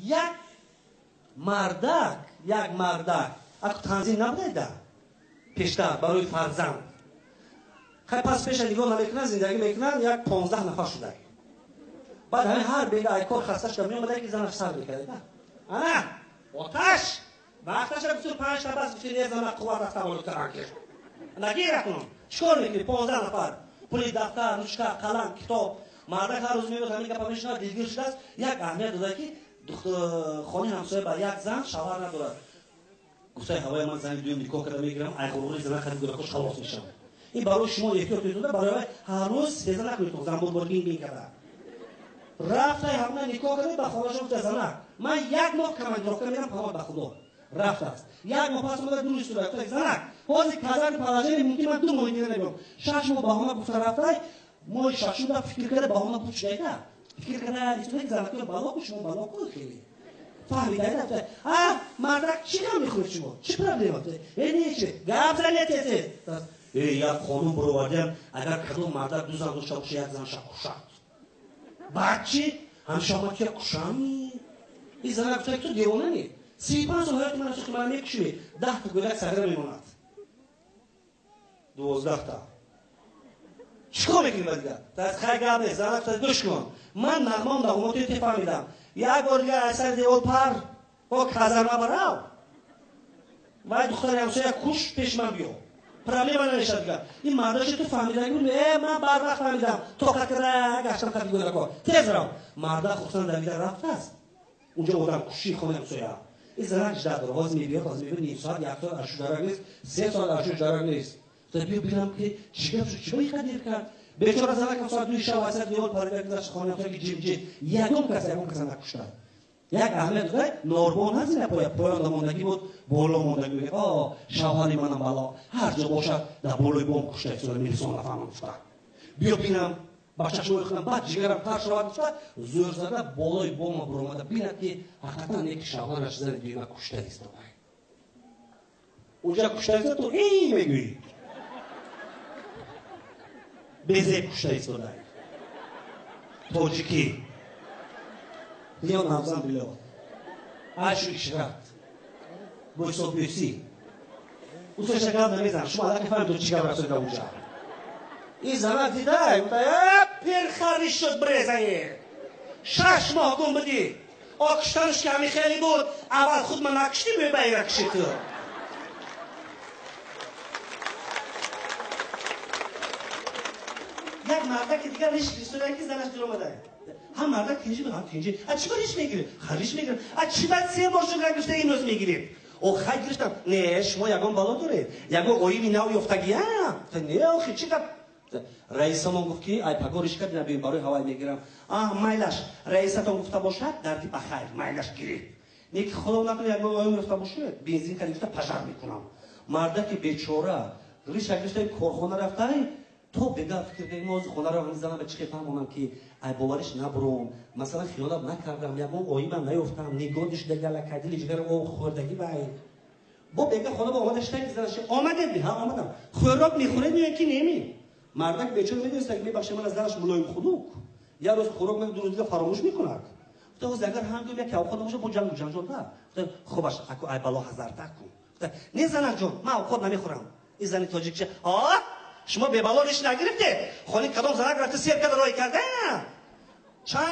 Як мардак, як мардак, аку танзим набудайда пештар барои фарзанд. Хай пас пеша нигоҳ намекунанд, зиндагӣ мекунанд, як 15 нафар шудай. Баъд ҳамин ҳар бега ай кор хаста шуда меомада, ки занаш сар мекарда. Ана, оташ! Вақташа гуфту 5 та бас гуфти, не зана қувват аз таваллуд кардан ки. Нагир акнун. Чикор мекунӣ? 15 нафар. Пули дафтар, ручка, қалам, китоб. Мардак ҳар рӯз меояд, ҳамин гапа мешунавад, дилгир шудааст. Як аҳамият дода, ки хони ҳамсоя ба як зан шавҳар надорад. Гуфтаи ҳавои ман зани дуюм никоҳ карда мегирам, ай ғурури зана хади гӯдакош халос мешавам. Ин барои шумо эҳтиёт кунед, барои ҳар рӯз сеза накунед, занбур бор бин бин карда. Рафтай ҳамна никоҳ карда ба хонаша гуфта занак, ман як моҳ командировка мерам, паноҳ ба Худо. Рафтааст. Як моҳ пас омада дур истода, гуфта занак, ҳозир казани положение мумкин ман 2 моҳи дига намеём. 6 моҳ баҳона гуфта рафтай, моҳи шашум фикр карда баҳона буд шудайда. Фикр карда истода занакҳо бало ку шумо бало ку хеле. Фаҳмида гуфта, а мардак чӣ ғам мехӯред шумо? Чӣ проблема? Э не чӣ? Гап занед тез. Э як қонун баровардям, агар кадом мардак 2 зан дошта бошад, як занша кушад. Баъд чӣ? Ҳамеша омад ки кушам. Ин занак гуфта, ту девона нӣ? 35 сол ҳаёти ман сӯхти ман мекушӣ, 10 та гӯдак сагра мемонад. 12 та. Чикор мекунӣ ба дигар? Тас хай гап нест, занак гуфта, гӯш кун. Ман нағмам нағмоти те фаҳмидам. Як бор дигар аз сари девор пар, о казарма барав. Вай духтари ҳамсоя куш, пеш ман биё. Проблема намешавад дигар. Ин мардаши ту фаҳмидаги буд, э ман барвақт фаҳмидам. Тоқат карда гаштам қади гӯдако. Тез рав. Мардак хусусан давида рафтааст. Унҷо одам куши хонаи ҳамсоя. Ин занак жда дорад. Ҳозир мебиёд, ҳозир мебиёд, ним соат, як соат ашу дарак нест, 3 соат ашу дарак нест. Та биё бинам ки чӣ гап шуд, чӣ ба қадир кард. Бечора занакам соат 2 шаб аз сари девор парида гузашт хонаи ҳамсоя ки ҷим-ҷим. Ягон кас, ягон каса накушта. Як аҳамият дода, норбон ҳаст ина поя, поёнда мондагӣ буд, боло мондагӣ буд. О, шавҳари манам бало, ҳар ҷо бошад, дар болои бом кушта истода, милисон нафаҳмам гуфта. Биё бинам, ба чашмои худам баъд ҷигарам тар шавад гуфта, зӯр зада болои бома буромада бинад ки ҳақиқатан яке шавҳараш зани дуюма кушта истода. Унҷа кушта истода, ту эй мегӯӣ. Безеб кушта истода. Тоҷикӣ. Ё навзан било. Ашу ишрат. Бӯйсо бӯсӣ. Усоша гап намезанам. Шумо аллакай фаҳмид, ту чӣ гап расоида унҷа. Ин занак дидай, гуфта, э, пирхариш шуд брезае. 6 моҳ гум будӣ. О куштанаш ки ҳамин хеле буд, аввал худ ман накуштӣ, мебаира куши ту. Як мардаки дигар риш гирифта ки занаш дир омада. Ҳам мардак тинҷи буд, ҳам тинҷи. А чӣ кор риш мегиред? Ха риш мегиред. А чӣ баъд 3 бор шуд гирифта имрӯз мегиред? О хай гирифтам. Не, шумо ягон бало доред. Ягон оими нав ёфтагия? Не, охи чӣ гап? Раисамон гуфт ки ай паго риш кард, набием барои ҳавай мегирам. А майлаш, раисатон гуфта бошад, дарди ба хайр, майлаш гиред. Не ки худо накунад ягон оим ёфта бошад, бензин кард гирифта пожар мекунам. Мардаки бечора риша гирифта корхона рафтай, то бега фикр кардем, мо хонаро ҳамин занам ба чӣ хел фаҳмонам ки ай бовариш набуром, масалан хиёнат накардам, ягон оимам наёфтам, нигоҳ шуда галакай, дили ҷигарам об хӯрдагӣ вай. Бо бега хона ба омада шуда ки занаш омадед? Ҳа, омадам. Хӯрок мехӯред ё ки неми? Мардак бечора медонист, ки мебахшед, ман аз занаш мулоим хунук. Як рӯз хӯрок мехӯрд, ду рӯз дига фаромӯш мекунад. Гуфта, ҳозир агар ҳам гӯям, як авқот набошад, бо ҷангу ҷанҷол на. Гуфта, хубаш, аку ай бало ҳазартак кун. Гуфта, не занак ҷон, ман авқот намехӯрам. Ин зани тоҷикча, а? Шумо бебало риш нагирифтед? Хони кадом занак рафта сер карда рой карда? Чанд